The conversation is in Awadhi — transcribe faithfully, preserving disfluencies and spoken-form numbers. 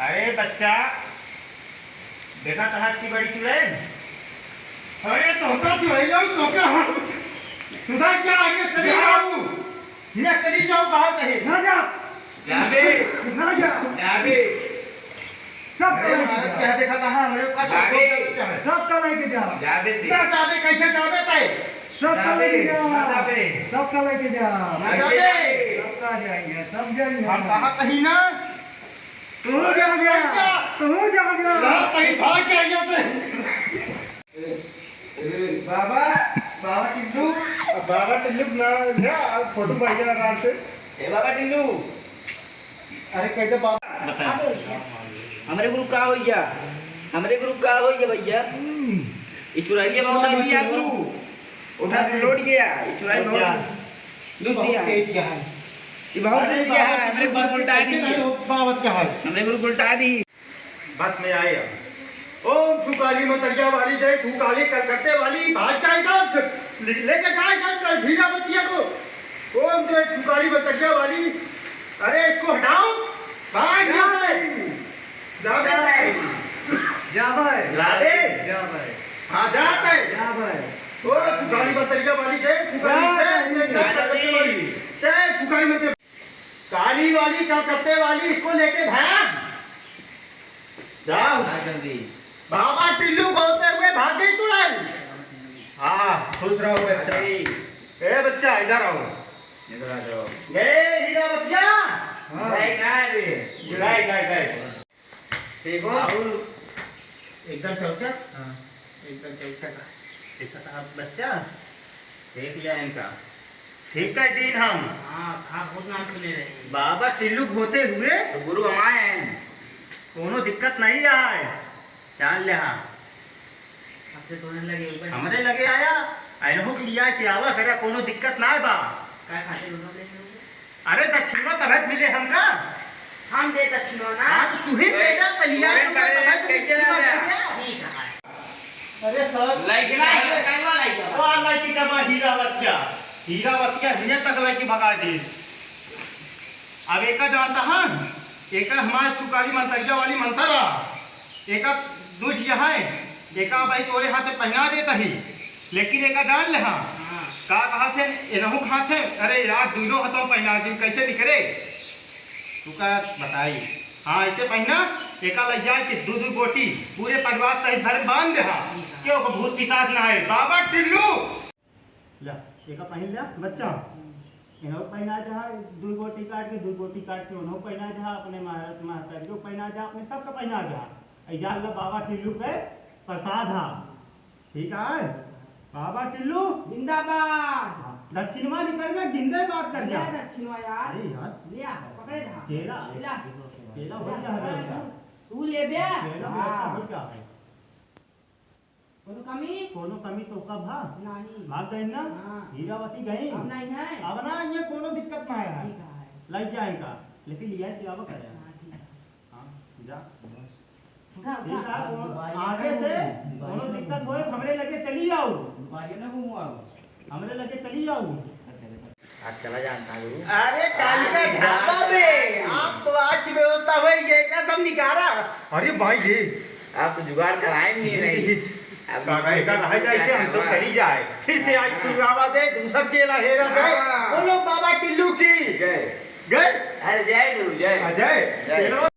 अरे बच्चा, देखा तहार की बड़ी चुड़ैल। अरे तोका चुड़ैल जाऊ, तोका हम। सुधा क्या आगे चली जाऊ? हिया चली जाऊ, कहा कहे? ना जा। जाबे। ना जा। जाबे। सब अरे कलाई के महाराज, जा। क्या देखा तहार? हमरे ऊपर जाबे। क्या है? सब कलाई के जा। जाबे ते। ना जाबे, कैसे जाबे ते? सब जाबे। कलाई के जा। ना जाबे। सब कलाई के जा। ना जाबे। सब का जाएंगे, सब जाएंगे। हम कहा कहीं ना। तू जा गया, तू जा गया। ना, कहीं भाग गया यहाँ से। बाबा, बाबा टिल्लू। बाबा टिल्लू ना, ना, फोटो भाई आराम से। ए बाबा टिल्लू। अरे कैसे बाबा? बता। हमरे गुरु का होइया? हमरे गुरु का होइया भैया? ई चुराइया बहुत आदमी आ गुरु। उठा के लौट गया, ई चुराई बहुत दुष्ट बहुत है। तेज है। ई बहुत अरे दुष्ट है, बाबा हमरे गुरु उल्टा दी। कैसे नहीं हो पावत का है? हमरे गुरु उल्टा दी। बस में आए अब। ओम छुकाली मंतरिया वाली, जय छुकाली कलकत्ते वाली, भाग जाए इधर, ले-, लेके जाए इधर कल हीरा बतिया को। ओम जय छुकाली मंतरिया वाली, अरे इसको हटाओ, भाग यहाँ से। जाबे। जाबे। जाबे। जाबे। हाँ, जात है। जाबे। ओ, छुकारी बतरिया वाली, जय छुकारी, जाबे। जय छुकारी बतरिया वाली, जय छुकारी बतरिया। काली वाली, कलकत्ते वाली, इसको लेके भाग। जाओ। हाँ, जल्दी। बाबा टिल्लू बोलते हुए भाग गई चुड़ैल। हाँ, खुश रहो बच्चा। अरे। ए बच्चा, इधर आओ। इधर आ जाओ। ए, हीरा बतिया। हाँ। गए, गए रे। गए, गए, गए। देखो। और एकदम चौचक। हाँ। एकदम चौचक। देखा था आप बच्चा? देख लिया इनका। ठीक कह दीन हम। हाँ, आप बहुत नाम सुने रहे। बाबा टिल्लू होते हुए। तो गुरु हमारे हैं। कोनो दिक्कत नहीं आए। जान ले हाँ। हमसे तो नहीं लगे ऊपर। हमरे लगे आया, ऐनहू के लिया कि आवा करे, कोनो दिक्कत ना बा। का खातिर उन्होंने? अरे दक्षिणवा तबे मिले हमका। हम दे दक्षिणवा ना। हाँ, तो तू ही दे दे, तो लिया तोरे तुमका तबे तो कैसे दक्षिणवा लगा? दे दे। ठीक है। अरे सर, लड़की लड़की, लड़की। कौन लड़की का बा? हीरावतिया। हीरावतिया हिने तक लड़की भगा दे। अब एका जानता हाँ, एका हमारे छुकारी मंतरिया वाली मंतर आ, एका दुझ है, एका भाई तोरे हाथे पहना देता ही, लेकिन एका जान ले हाँ, हाँ। का कहा थे, एनहू कहा थे, अरे यार, दोनों हाथों पहना दिन कैसे निकले? तू का बताई? हाँ, ऐसे पहना, एका लग जाए कि दू दू गोटी पूरे परिवार सहित घर में बांध दे हाँ, क्यों को भूत पिशाच ना आए। बाबा टिल्लू। ल्या, एका पहिन ल्या, बच्चा। इन्हों पहिना जा, दुई गोटी काट के, दुई गोटी काट के उन्हों पहिना जा, अपने मार-, महतारी को पहिना जा, अपने सबका पहिना जा। ऐ जा ला बाबा टिल्लू के प्रसाद हा। ठीक है? बाबा टिल्लू। जिंदाबाद। हाँ, दक्षिणवा निकल में जिंदाबाद कर जा। ल्या दक्षिणवा यार। अरे यार। ल्या, पकड़े रहा। केला। ल्या। केला हो ल्या, जा है पकड़े बेटा। तू। तू ले बे। केला हाँ। बेटा हो जा है। कोनो कमी? कोनो कमी तो कब हा? नहीं। भाग गई ना? हाँ। हीरावती गई? अब नहीं है। अब ना, ये कोनो दिक्कत ना है। ठीक है। लग जाए इनका, लेकिन लिया कि अब करे। हाँ, ठीक है। हाँ, जा। उठा, ठीक उठा। है, कोनो आगे से कोनो दिक्कत होए, हमरे लगे चली आओ। दुकान ना घूमो आओ। हमरे लगे चली आओ। आज चला जाता हूँ। अरे, कालिका ढाबा में आप तो आज की व्यवस्था होई है, क्या सब निकारा? अरे भाई रे। आप तो जुगाड़ कराए नहीं, नहीं। अब काका, एका रह जाए, हम तो चली जाए। फिर से आज शुरू आवाज है, दूसर चेला हेरा जाए। हाँ। बोलो बाबा टिल्लू की। जय। गए? अरे जय गुरु, जय। अजय, जय। चलो।